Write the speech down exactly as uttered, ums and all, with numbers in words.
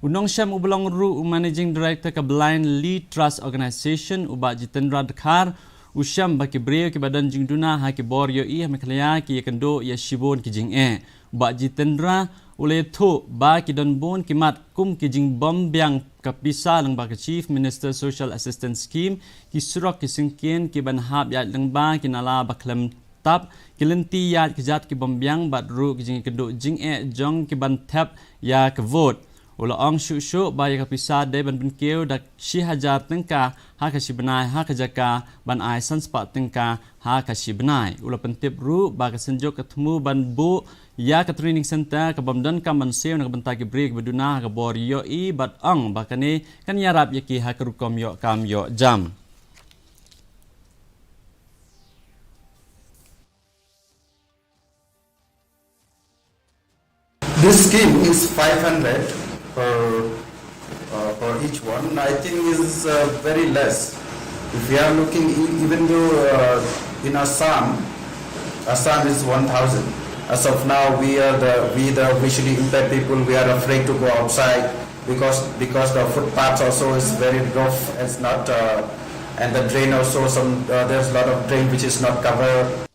U nongshem uba long ruh u Managing Director ka Blind Lead Trust Organization, u Bah Jitendra Dkhar, u shem ba ki briew kiba don jingduna ha ki bor ïohi ha Meghalaya ki ïakynduh ïa shibun ki jingeh. U Bah Jitendra u la ïathuh ba ki don bun ki mat kum ki jingbym biang ka pisa lyngba ka Chief Minister Social Assistance Scheme, ki surok ki syngkien kiban hap ïaid lyngba ki nala ba khlem tap, ki lynti ïaid kjat kibym biang bad ruh ki jingïakynduh jingeh jong kiban thep ïa ka vote. U la ong shuh shuh ba ïa ka pisa dei ban pynkiew da shi hajar tyngka ha ka shi bnai ha ka jaka ban ai san spah tyngka ha ka shi bnai. U la pyntip ruh ba ka Synjuk ka thmu ban buh ïa ka training center kabym donkam ban siew na ka bynta ki briew kiba duna ha ka bor ïohi bad ong ba kane kan ïarap ïa ki ha ka rukom ïoh kam ïoh jam. This scheme is five hundred per, uh, per each one. I think is, uh, very less. If we are looking, e- even though, uh, in Assam, Assam is one thousand. As of now, we are the, we the visually impaired people, we are afraid to go outside because, because the footpaths also is very rough. It's not, uh, and the drain also some, uh, there's a lot of drain which is not covered.